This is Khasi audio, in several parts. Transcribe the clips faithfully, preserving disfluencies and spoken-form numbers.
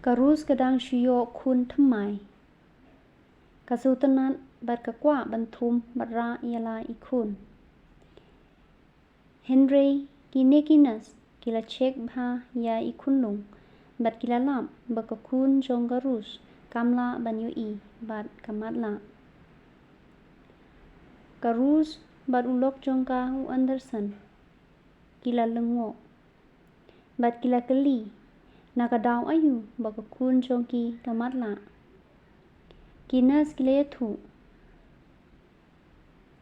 Ka Rus ka dang shu ïoh khun thymmai. Ka sngewtynnat bad ka kwah ban thum bad rah ïa la i khun. Hynrei kine ki nurse ki la check bha ïa i khunlung bad ki la lap ba ka khun jong ka Rus kam lah ban ïohi bad ka matlah. Ka Rus bad u lok jong ka u Anderson ki la lyngngoh bad ki la kylli na ka daw aïu ba ka khun jong ki ka matlah. Ki nurse ki la ïathuh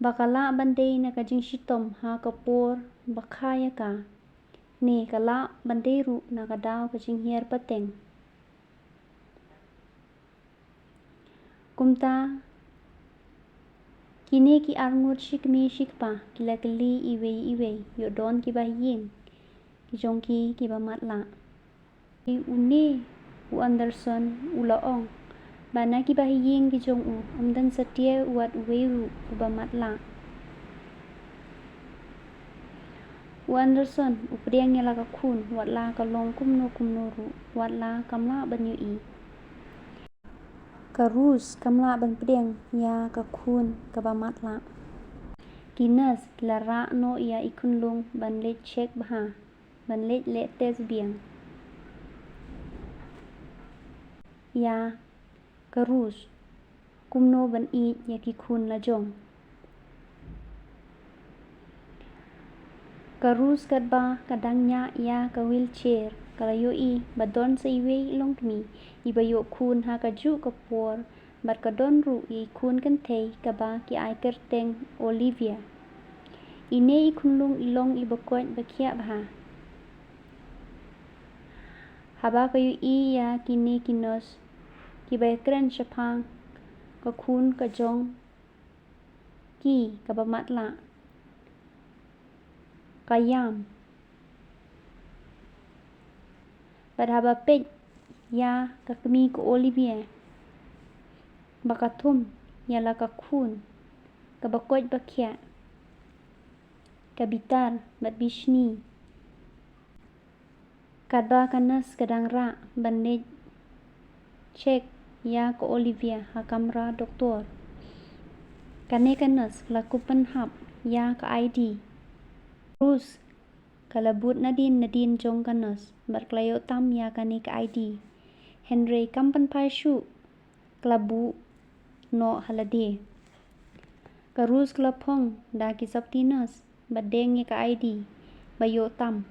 ba ka lah ban dei na ka jingshitom ha ka por ba kha ïa ka, ne ka lah ban dei ruh na ka daw ka jinghiar pateng. Kumta kine ki arngut shi kmie shi kpa ki la kylli iwei iwei, ïoh don kiba ha ïing ki jong ki kiba matlah. Une u Anderson u la ong ba na kiba ha ïing ki jong u ym don satia wat uwei ruh uba matlah. U Anderson u pdiang ïa la ka khun wat la ka long kumno kumno ruh, wat la kam lah ban ïohi. Ka Rus kam lah ban pdiang ïa ka khun kaba matlah. Ki nurse ki la rah noh ïa i khunlung ban leit check bha, ban leit leh test biang ïa ka Rus kumno ban ïeit ïa ki khun la jong. Ka Rus katba ka dang ñiah ïa ka wheelchair ka la ïohi ba don sa iwei i longkmie iba ïoh khun ha kajuh ka por bad ka don ruh ïa i khun kynthei kaba ki ai kyrteng Olivia. Ine i khunlung i long iba koit ba khiah bha. Haba ka ïohi ïa kine ki nurse kiba ïakren shaphang ka khun ka jong ki kaba matlah, ka ïam. Bad haba peit ïa ka kmie ka Olivia ba ka thum ïa la ka khun kaba koit ba khiah, ka bitar bad bishni. Katba ka nurse ka dang rah ban leit check ïa ka Olivia ha kamra doktor, kane ka nurse ka la kup pynhap ïa ka I D. Rus ka la bud nadien nadien jong ka nurse bad ka la ïoh tam ïa kane ka I D. Hynrei kam pynphai shuh, ka la buh noh ha lade. Ka Rus ka la phong da ki sopti nurse bad deng ïa ka I D ba ïoh tam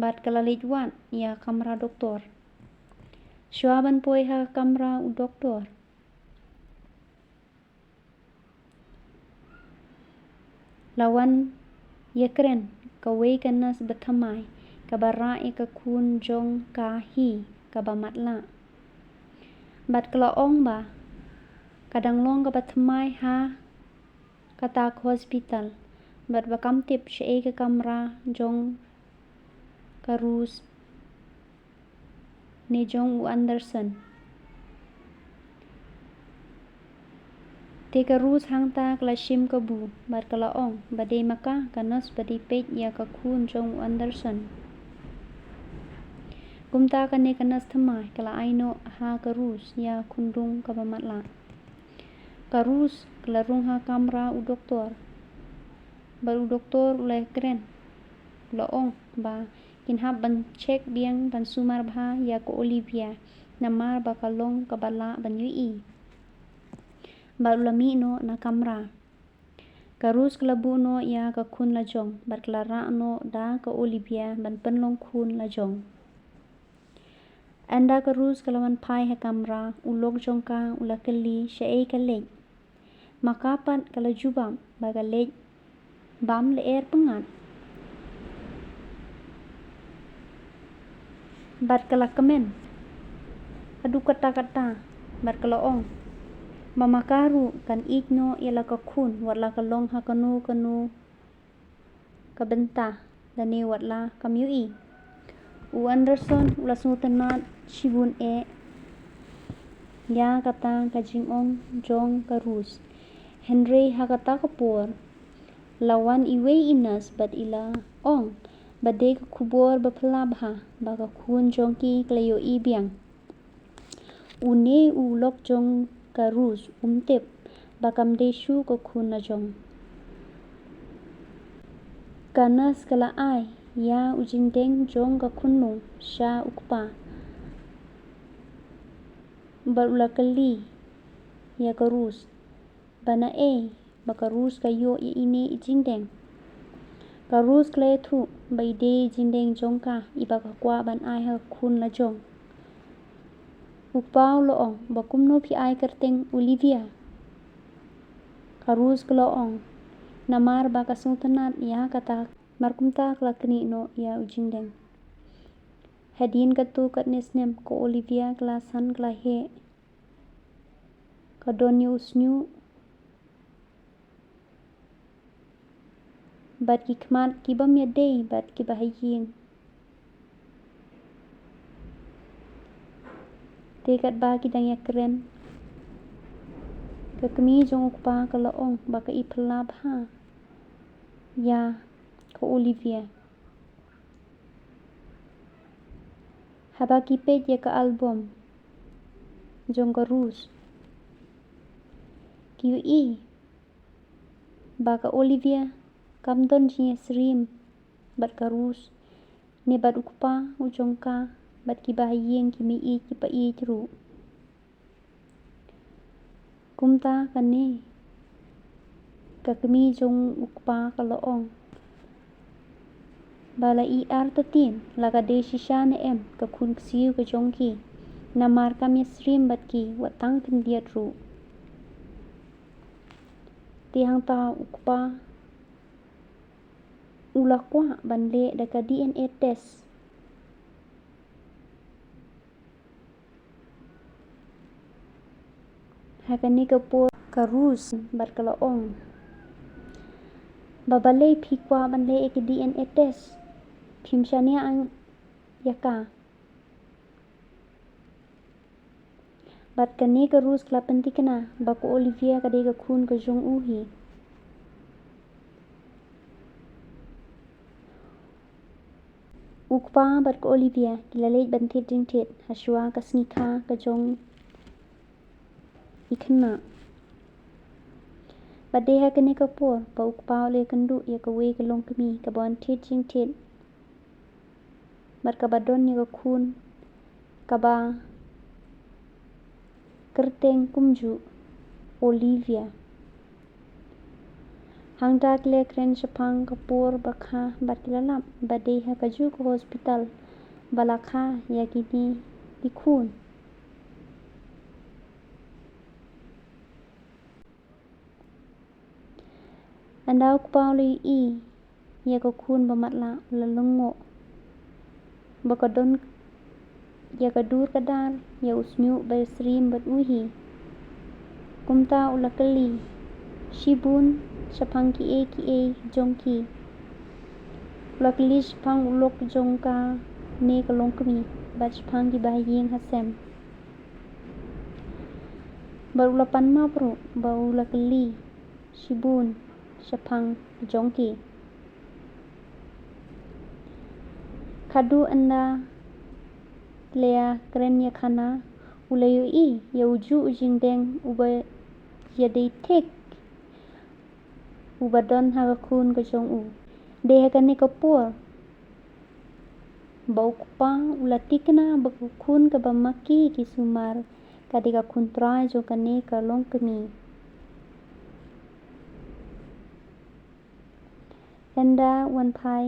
bad ka la leit wad ïa kamra doktor. Shuwa ban poi ha kamra u doktor, la wan ïakren kawei ka nurse bathymmai kaba rah ïa ka khun jong ka hi kaba matlah. Bad ka la ong ba ka dang long kaba thymmai ha kata ka hospital bad ba kam tip shaei ka kamra jong ka Rus ne jong u Anderson. Te ka Rus hangta ka la shim kabu bad ka la ong ba dei ma ka ka nurse ba dei peit ïa ka khun jong u Anderson. Kumta kane ka nurse thymmai ka la ai noh ha ka Rus ïa ka khunlung kaba matlah. Ka Rus ka la rung ha kamra u doktor bad u doktor u la ïakren, u la ong ba kin hap ban check biang ban sumar bha ïa ka Olivia namar ba ka long kaba lah ban ïohi. Bad u la mih noh na kamra. Ka Rus ka la buh noh ïa ka khun la jong bad ka la rah noh da ka Olivia ban pynlong khun la jong. Ynda ka Rus ka la wan phai ha kamra, u lok jong ka u la kylli shaei ka leit. Ma ka pat ka la jubab ba ka leit bam lyer pyngngad. Bad ka la kmen haduh katta katta bad ka la ong ba ma ka ruh kan ïeit noh ïa la ka khun wat la ka long ha kano kano ka bynta lane wat la kam ïohi. U Anderson u la sngewtynnat shibun eh ïa kata ka jingong jong ka Rus. Hynrei ha kata ka por la wan iwei i nurse bad i la ong Ba dei ka khubor ba phylla bha ba ka khun jong ki ka la ïohi biang. Une u lok jong ka Rus um tip ba kam dei shuh ka khun la jong. Ka nurse ka la ai ïa u jingdeng jong ka khunlung sha u kpa. Bad u la kylli ïa ka Rus ba naei ba ka Rus ka ïoh ïa ine i jingdeng. Ka Rus ka la ïathuh ba i dei i jingdeng jong ka iba ka kwah ban ai ha ka khun la jong. U kpa u la ong ba kumno phi ai kyrteng Olivia. Ka Rus ka la ong namar ba ka sngewtynnat ïa kata. Mar kumta ka la knieh noh ïa u jingdeng. Hadien katto katne snem ka Olivia ka la san ka la heh. Ka don ïa u shñiuh bad ki khmat ki bym ïadei bad kiba ha ïing. Te katba ki dang ïakren, ka kmie jong u kpa ka la ong ba ka i phylla bha ïa ka Olivia. Haba ki peit ïa ka album jong ka Rus, ki ïohi ba ka Olivia kam don jingïasyriem bad ka Rus ne bad u kpa u jong ka bad kiba ha ïing ki mei-ïeit ki pa-ïeit ruh. Kumta kane ka kmie jong u kpa ka la ong ba la i artatien la ka dei shisha ne em ka khun ksiew ka jong ki, namar kam ïasyriem bad ki wat tang khyndiat ruh. Te hangta u kpa u la kwah ban leh da ka D N A test. Ha kane ka por ka Rus bad ka la ong ba balei phi kwah ban leh ïa ka D N A test, phim shaniah ïa ka. Bad kane ka Rus ka la pynthikna ba ka Olivia ka dei ka khun ka jong u hi. U kpa bad ka Olivia ki la leit ban thied jingthied ha shuwa ka sngi kha ka jong i khynnah. Bad dei ha kane ka por ba u kpa u la ïakynduh ïa kawei ka longkmie kaba wan thied jingthied bad kaba don ïa ka khun kaba kyrteng kumjuh Olivia. Hangta ki la kren shaphang ka por ba kha bad ki la lap ba dei ha kajuh ka hospital ba la kha ïa kine ki khun. Ynda u kpa u la ïohi ïa ka khun ba matlah u la lyngngoh ba ka don ïa ka dur ka dar ïa u shñiuh ba ïasyriem bad u hi. Kumta u la kylli shibun shaphang kiei kiei jong ki. U la kylli shaphang u lok jong kane ka longkmie bad shaphang kiba ha ïing ha sem. Bad u la pan map ruh ba u la kylli shibun shaphang jong ki. Khadduh ynda ki la ïakren ïakhana u la ïohi ïa ujuh u jingdeng uba ïadei thik uba don ha ka khun ka jong u. Dei ha kane ka por ba u kpa u la thikna ba ka khun kaba ma ki ki sumar ka dei ka khun trai jong kane ka longkmie. Ynda wan phai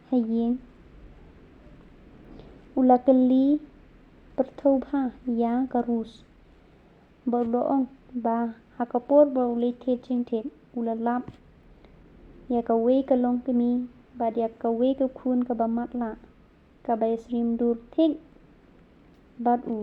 ha ïing u la kylli pyrthew bha ïa ka Rus. Bad u la ong ba ha ka por ba u leit thied jingthied u la lap ïa kawei ka longkmie bad ïa kawei ka khun kaba matlah kaba ïasyriem dur thik bad u.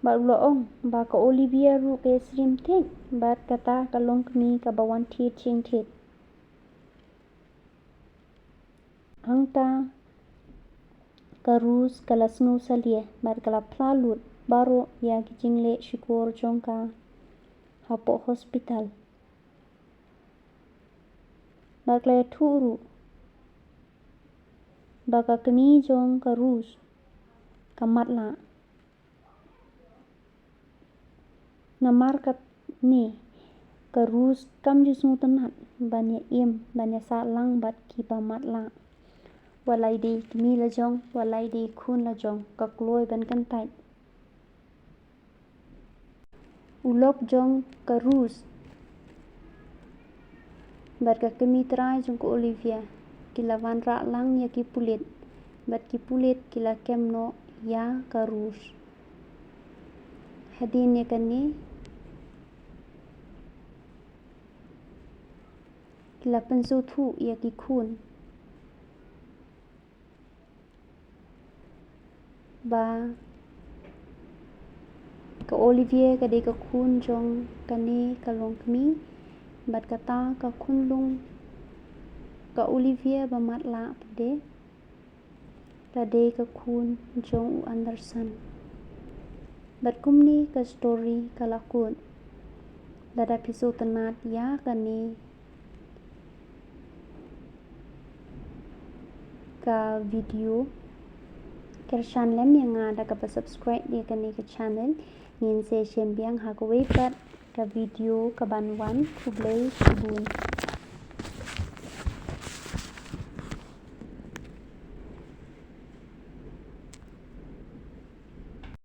Bad u la ong ba ka Olivia ruh ka ïasyriem thik bad kata ka longkmie kaba wan thied jingthied. Hangta ka Rus ka la sngewsalia bad ka la phla lut baroh ïa ki jingleh shukor jong ka. hapoh hospital. Bad ka la ïathuh ruh ba ka kmie jong ka Rus ka matlah. Namar kane ka Rus kam ju sngewtynnat ban ïa im, ban ïa sahlang bad kiba matlah. Wat la i dei kmie la jong, wat la i dei khun la jong, ka kloi ban kyntait. U lok jong ka Rus bad ka kmie trai jong ka Olivia ki la wanrah lang ïa ki pulit, bad ki pulit ki la kem noh ïa ka Rus. Hadien ïa kane ki la pynsngewthuh ïa ki khun ba ka Olivia ka dei ka khun jong kane ka longkmie, bad kata ka khunlung ka Olivia ba matlah pat de ka dei ka khun jong u Anderson. Bad kumne ka story ka la kut. Lada phi sngewtynnat ïa kane ka video, kyrshan lem ïa nga da kaba subscribe ïa kane ka channel. Ngin sa ïashem biang ha kawei pat ka video kaban wan. Khublei shibun.